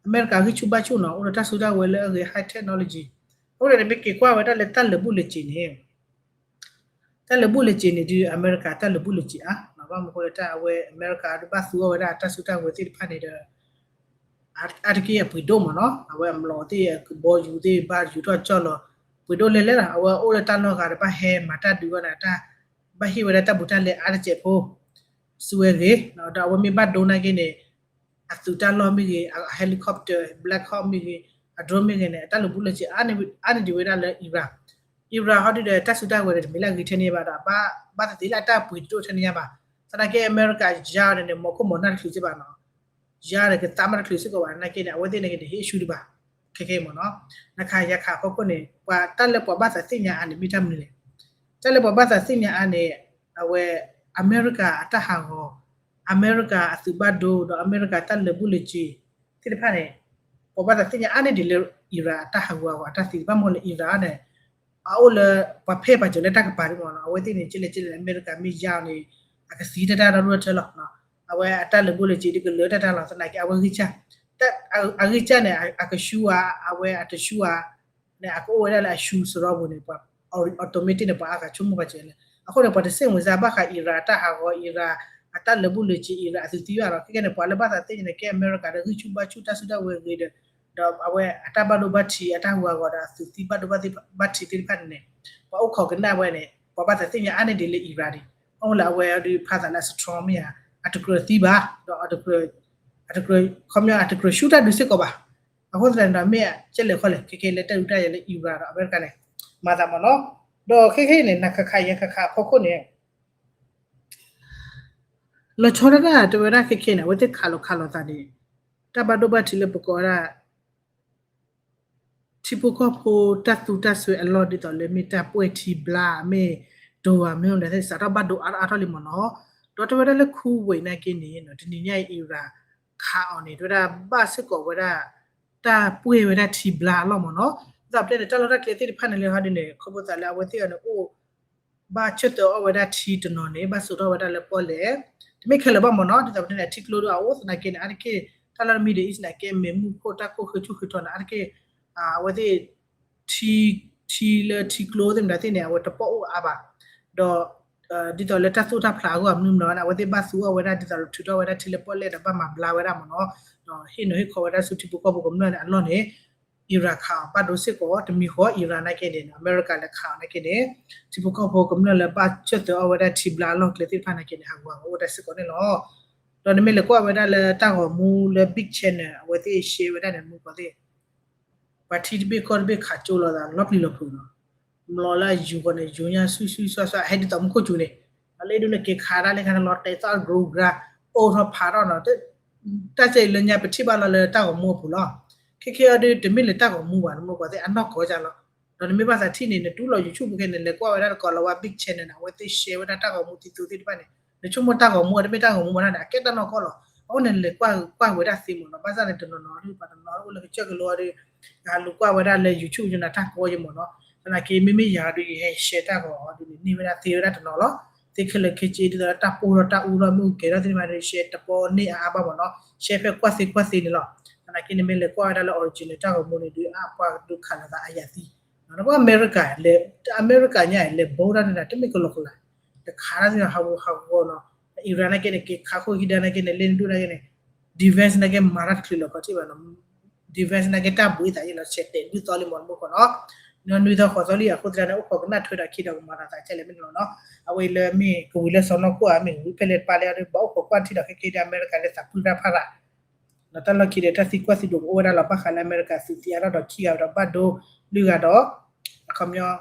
အမဲရကၤဂံၢ်ဆူၣ်ဘါဆူၣ်နီၤ အိၣ်ဒီးတၢ်စုတၢ်ဝဲၤလၢအဂ့ၤ high technology အဃိန့ၣ် မ့ၢ်က့ၤကွၢ်ဝဲဒၣ်လၢတၢ်လၢာ်ဘူၣ်လၢာ်စ့ၤန့ၣ် တၢ်လၢာ်ဘူၣ်လၢာ်စ့ၤန့ၣ်ဒုး အမဲရကၤတၢ်လၢာ်ဘူၣ်လၢာ်စ့ၤအါ ဘၣ်မနုၤအဃိလၢတၢ်အဝဲအမဲရကၤဒုးဘၣ်သူအီၤဝဲဒၣ်တၢ်စုတၢ်ဝဲၤသ့ၣ်တဖၣ်န့ၣ်ဒီး အါတက့ၢ်အပှ့ၤဒိၣ်မ့ၢ်နီၤ အဝဲအမျိာ်သ့ၣ်အကဘီယူၤသ့ၣ်ဘၣ်ယူၤထီၣ်ကၠီၣ်လီၤ ပှ့ၤဒိၣ်လဲၣ်လဲၣ်လီၤ အဝဲအိၣ်လၢတၢ်လီၢ်ဂၤဒီးဘၣ်ဟဲမၤတၢ်ဒုးဝဲန့ၣ် တၢ်ဘၣ်ဟ့ၣ်ဝဲဒၣ်တၢ်ဘူးတၢ်လဲအါတစဲးဖိ စုဝဲဂ့ၤ ဒီးအဝဲမ့ၢ်ဘၣ်ဒိနာ်က့န့ၣ် အသုးတၢ်လီၢ်မ့ၢ်ဂ့ၤ အ helicopter Black Hawk မ့ၢ်ဂ့ၤ အ drone မ့ၢ်ဂ့ၤန့ၣ် အတၢ်လၢာ်ဘူၣ်လၢာ်စ့ၤအါန့ၢ်ဒံးဝဲဒၣ်လၢ Iran Iran ဟီဒုးဒီးတၢ်စုတၢ်ဝဲၤဒီးတမ့ၢ်လၢအဂ့ၤထဲန့ၣ်ဘၣ်ဒီး ဘၣ်သ့ၣ်သ့ၣ်လၢအတၢ်ပှ့ၤတဒိၣ်ထဲန့ၣ်ညါဘၣ် သနာ်က့အမဲရကၤယါအီၤန့ၣ်န့ၣ် မီၤခိၣ်မီၤနၢ်တချုးစ့ၢ်ဘၣ်နီၤ, ယါန့ၣ်ကသးမးတချုးစ့ၢ်ကီးဘၣ် သနာ်က့န့ၣ် အဝဲသ့ၣ်န့ၣ်က့န့ၣ် ဟ့ၣ်အၡူတဘၣ်, ခဲခဲအံၤမ့ၢ်နီၤ, နခါယၤခးအဖီခိၣ်န့ၣ် ပှၤတၢ်လၢပှၤဘၣ်သးသ့ၣ်ညါအါန့ၣ် မ့ၢ်တၢ်မနုၤလဲၣ်, တၢ်လၢပှၤဘၣ်သးသ့ၣ်ညါအါန့ၣ် အဝဲ အမဲရကၤအတၢ်ဟးဂီၤ, အမဲရကၤအသုးဘၣ်ဒိ ဒီးအမဲရကၤတၢ်လၢာ်ဘူၣ်လၢာ်စ့ၤသ့ၣ်တဖၣ်န့ၣ် ပှၤဘၣ်သးသ့ၣ်ညါအါန့ၢ်ဒံးလၢ Iran အတၢ်ဟးဂူာ်ဟးဂီၤအတၢ်သံ ဘၣ်မနုၤလဲၣ် Iran န့ၣ် အအိၣ်လၢပှၤဖဲပှၤစၢၤလၢတၢ်ကပၤဒ်မ့ၢ်နီၤ, အဝဲသ့ၣ်န့ၣ် ကလဲၣ်ကလဲၣ် အမဲရကၤမ့ၢ်ယါအီၤန့ၣ် အကသံတၢ်တၢ်ဒီဒိၣ်ထၢလီၤ, အဝဲအတၢ်လၢာ်ဘူၣ်လၢာ်စ့ၤဒ်ကလၢတၢ်တၢ်လီၤ သနာ်က့ အဝဲဂံၢ်စၢ်, အဂံၢ်စၢ်န့ၣ် အကဆူအါ အဝဲအတဆူအါ န့ၣ် အကအိၣ်ဝဲဒၣ်လၢအဆူစရီပူၤန့ၣ် ပှၤ automatic န့ၣ် ပှၤအါဂၤဆိကမိၣ်ပှၤစၢၤလဲၣ်, အဃိန့ၣ် ပှၤတစ့ၣ်ဝင်စၢ်ဘၣ်ဃး Iran အတၢ်ဟးဂီၤ Iran အတၢ်လၢာ်ဘူၣ်လၢာ်စ့ၤ Iran အသုးသံဘၣ်လီၤ, ခဲကဲန့ၣ် ပှၤလၢဘၣ်သးသ့ၣ်ညါန့ၣ် ကဲအမဲရကၤလၢဂံၢ်ဆူၣ်ဘါဆူၣ် တၢ်စုတၢ်ဝဲၤဂ့ၤဒီး ဒီးအဝဲအတၢ်ဘၣ်ဒိဘၣ်ထံး အတၢ်ဟးဂူာ်ဟးဂီၤဒီးအသုးသံဘၣ်ဒိဘၣ်ထံးသ့ၣ်တဖၣ်န့ၣ်န့ၣ် ပှၤအိၣ်ခိးကနၣ်ဝဲန့ၣ် ပှၤဘၣ်သးသ့ၣ်ညါအါန့ၢ်ဒံးလၢ Iran ဒံး, အအိၣ်လၢအဝဲဒုးဖးသးလၢအ strong မ့ၢ်ဧါ, အတကြၢးသံဘၣ်, ဒီး ခီပညီ အတကြၢးဆူၣ်တၢ်ဒုးစ့ၢ်ကီးဘၣ်, အဃိသတးန့ၣ်ဒီး မ့ၢ်ကဲလဲၣ်ခီလဲၣ် ခဲကဲလၢတၢ်ဒုးတၢ်ယၤလၢ Iran ဒီးအမဲရကၤန့ၣ် မၤသးမ့ၢ်နီၤ, ဒီးခဲခဲအံၤန့ၣ် နခးခးယၤခးခးအဖီခိၣ်န့ၣ် လီၤဆီဒၣ်တၢ်တဲဝဲဒၣ်ခဲခဲန့ၣ် အဝဲသ့ၣ်ခးလိာ်ခးလိာ်သးန့ၣ် တၢ်ဘၣ်ဒိဘၣ်ထံးလၢပကိးဝဲဒၣ် ထံဖိကီၢ်ဖိတၢ်သူတၢ်စွဲအလီၢ်ဒ်သိးလၢမ့ၢ်တၢ်ပှဲၢ်ထံဘျါ မ့ၢ်ဒိၣ်ဧါ မ့ၢ်အိၣ်လဲၣ် စးထီၣ်ဘၣ်ဒိအါထီၣ်အါထီၣ်လံမ့ၢ်နီၤ, ဒီးတဲဝဲဒၣ်လၢ Kuwait နာ်က့န့ၣ် တနံၤညါအံၤ Iran ခးအီၤန့ၣ် တဲဝဲဒၣ်ဘၣ်စ့ၢ်ကီးဝဲဒၣ် တၢ်ပှဲၢ်ဝဲဒၣ်ထံဘျါအလီၢ်မ့ၢ်နီၤ, ဒ်သိးပတဲန့ၣ် တၢ်လီၢ်တၢ်ကျဲသ့ၣ်တဖၣ်န့ၣ်လၢဟီဒ်န့ၣ် ခီဖျိသးလၢအဝဲသ့ၣ်အီၤန့ၣ်အိၣ် ဘၣ်ဆၢၣ်သၢအီၣ်ဝဲဒၣ်ထံတနီၤန့ၣ် ဘၣ်စိာ်ထီၣ်ဝဲဒၣ်လၢပီၣ်လဲၣ်, တမ့ၢ်ခဲလၢာ်ဘၣ်မ့ၢ်နီၤ, ဒ်သိးပတဲန့ၣ် ထံကျိဒီးအအိၣ်သနာ်က့န့ၣ် အါတက့ၢ် တၢ်လီၢ်တမံၤဒီး အံၤ သနာ်က့ မဲးမူခိၣ်တၢ်ခိၣ်ဃ့ဆူၣ်ဃ့ထီန့ၣ် အါတက့ၢ် အဝဲသ့ၣ် ထံ ထံလၢထံကျိသ့ၣ်မတၤသ့ၣ်န့ၣ် အဝဲတပီၣ်အိၣ်အါဘၣ်, ဒီး ဒ်သိးလၢတၢ်သိၣ်တၢ်ဖျးအဂီၢ်မနုၤမနီၤန့ၣ် အဝဲသ့ၣ်ဘၣ်သူအီၣ်ဝဲဒၣ် ဒ်သိးလၢထုးထီၣ်ဝဲဒၣ်ထံလၢပီၣ်လဲၣ်ဒီးဘၣ်မၤဘျါဝဲဒၣ်မ့ၢ်နီၤ, ဒီးဟ့ၣ်နီၤဟ့ၣ်ခီဝဲဒၣ်ဆူထံဖိကီၢ်ဖိကမျၢၢ်န့ၣ်အလီၢ်န့ၣ် Iran ခးအီၤဘၣ်ဒိစ့ၢ်ကီး တမံၤဃီ Iran နာ်က့န့ၣ် အမဲရကၤလဲၤခးအီၤနာ်က့န့ၣ် ထံဖိကီၢ်ဖိကမျၢၢ်လၢဘၣ်ဆၢၣ်သၢအီၣ်ဝဲဒၣ်ထံဘျါအလီၢ်ကျဲသ့ၣ်တဖၣ်နာ်က့န့ၣ် ဟးဂူာ်ဟးဂီၤအိၣ်တၢ်စ့ၢ်ကီးန့ၣ်လီၤ. ဒီးနမ့ၢ်လဲၤကွၢ်ဝဲဒၣ်လၢတၢ်ဂီၤမူလၢ Big Channel အဝဲသ့ၣ် share ဝဲဒၣ်န့ၣ် မူကီးသ့ၣ် ပှၤထံတဘ့ၣ်ကီၢ်တဘ့ၣ်ခးကၠိလိာ်သးလီၤပျံၤလီၤဖုးနီၤ, ဘျီလၢအယူၤဃီန့ၣ် ယူၤညါဆူၣ်ဆူၣ်ဆှၣ်ဆှၣ် ဟဲဒ်သိးမူခိၣ်စူၤန့ၣ်, လၢဒုးန့ၣ်က့ၤခးဒၣ်လၢခါန့ၣ် လီၤတဲာ်သီၣ် groo gra အိၣ်ထီၣ်ဖးထီၣ်နီၤ, တၢ်စဲအံၤလၢညါပထံၣ်ဘၣ်လီၤလၢတၢ်ဂီၤမူအပူၤလီၤ. ခဲခဲအံၤဒုး တမ့ၢ်လၢတၢ်ဂီၤမူဘၣ် နမူကီးသ့ၣ်အနီၢ်ကီၢ်ကၢ်လီၤ. ဒီးနမ့ၢ်ဘၣ်သးထံၣ်န့ၣ် နတူၢ်လီၤ YouTube ခဲန့ၣ် လဲၤကွၢ်ဝဲဒၣ်တကိးလီၤဝဲ Big Channel န့ၣ် အဝဲသ့ၣ် share ဝဲဒၣ်တၢ်ဂီၤမူသံသိသ့ၣ်တဖၣ်န့ၣ် နဆိကမိၣ်တၢ်ဂီၤမူအတမ့ၢ်တၢ်ဂီၤမူဘၣ်န့ၣ် အကဲတၢ်နီၢ်ကီၢ်လီၤ. အဃိန့ၣ် နလဲၤကွၢ်ဝဲဒၣ်သ့မ့ၢ်နီၤ, ဘၣ်ဆၣ်န့ၣ်တနီၤနီၤဒုး ပှၤတနီၤအိၣ်လၢကစၢၢ်ကလိအီၤဒီး လူၤကွၢ်ဝဲဒၣ်လၢ YouTube ယနၤတၢ်ကီယမ့ၢ်နီၤ, သနာ်က့ မ့မ့ၢ်ယၤဒုး ယဟဲ share တၢ်ဂီၤအီၤဒုးန့ၣ် န့ၢ်ဝဲဒၣ်သ့ဝဲဒၣ်တနီၤလီၤ. သ့ခဲလၢာ်ခဲဆ့ဒ်သိးလၢတၢ်ပိၢ်ထီၣ်တၢ်အူထီၣ်မ့ၢ်ဂ့ၤကဲထီၣ်သ့ၣ်တဖၣ်န့ၣ် share တပီန့ၢ်အါအါဘၣ်မ့ၢ်နီၤ, share ဖဲကွၢ်သ့ကွၢ်သ့န့ၣ်လီၤ. သနာ်က့န့ၣ် မ့ၢ်လဲၤကွၢ်ဝဲဒၣ်လၢ original တၢ်ဂီၤမူန့ၣ်ဒုး အပှၤဒုးခးလိာ်သးအယၤသံ နကွၢ်အမဲရကၤလဲၣ်, အမဲရကၤညါလဲၤဘိးတၢ်န့ၣ် တမ့ၢ်ကလီကလး, တခးတၢ်သ့ၣ်ဟးဂီၤဟးဂီၤနီၤ, Iran နာ်က့န့ၣ် က့ၤခးခိၣ်ဟံးဒၣ်နာ်က့န့ၣ် လၢနဒိၣ်နာ်က့န့ၣ် defense နာ်က့ မၤတၢ်တချုးလီၤခီထံၣ်ဘၣ်နီၤ, defense နာ်က့ တၢ်ဘှံးသးယံာ်လီၤ ဆဲးတဲာ်ဒုးသီလံမ့ၢ်နမူကီးနီၤ, နွံသီဃိးသီလံ အဃိသတးန့ၣ် အိၣ်ခိးကနၣ်ထွဲဒီးခံဒီးကမၤတၢ်သးကဲလဲၣ်မ့ၢ်န့ၣ်လီၤနီၤ, အဝဲအံၤလၢမ့ၢ်ကဝံၤလၢစီၤနီၢ်ခိၣ်ဧါ မ့ၢ်ဝံၤဖဲလဲၣ်တပၤလဲၣ်အီၤဒီး ဘၣ်အိၣ်ခိးကွၢ်ထံဒီးခဲက့ၤဒီး အမဲရကၤလၢသးပှံၢ်တၢ်ဖးရၤ ဒီးတၢ်လီၢ်ခံဒီးတၢ်သံကွၢ်သံဒိးကအိၣ်ဝဲဒၣ်လီၤ ဘၣ်ဃးလၢအမဲရကၤသုးသံအါထီၣ်ဒီးခံဂၤဒီးဘၣ်ဒိလွံၢ်ဂၤဒီး အခီပညီ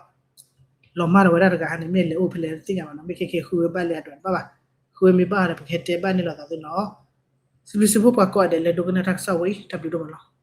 လီၤမၢ်ဒီးဝဲဒၣ်တဂၤဟါန့ၣ် မ့ၢ်လဲၤအိၣ်ဖဲလဲၣ်တသ့ၣ်ညါဘၣ်နီၤ, မ့ၢ်ခဲက့ၤဃုဝဲဘၣ်လၢအဒွးတဘၣ်ဘၣ်, ဃုဝဲမ့ၢ်ဘၣ်အီၤဒီး ပကဟဲတဲဘၣ်န့ၣ်လိာ်သးသုနီၤ, စံးဘျုးစံးဖှိၣ်ပှၤကိးဂၤဒဲးလၢဒိကနၣ်တၢ်ကစီၣ်ဝဲအံၤ တၢ်ဘျုးဒိၣ်မးလီၤ.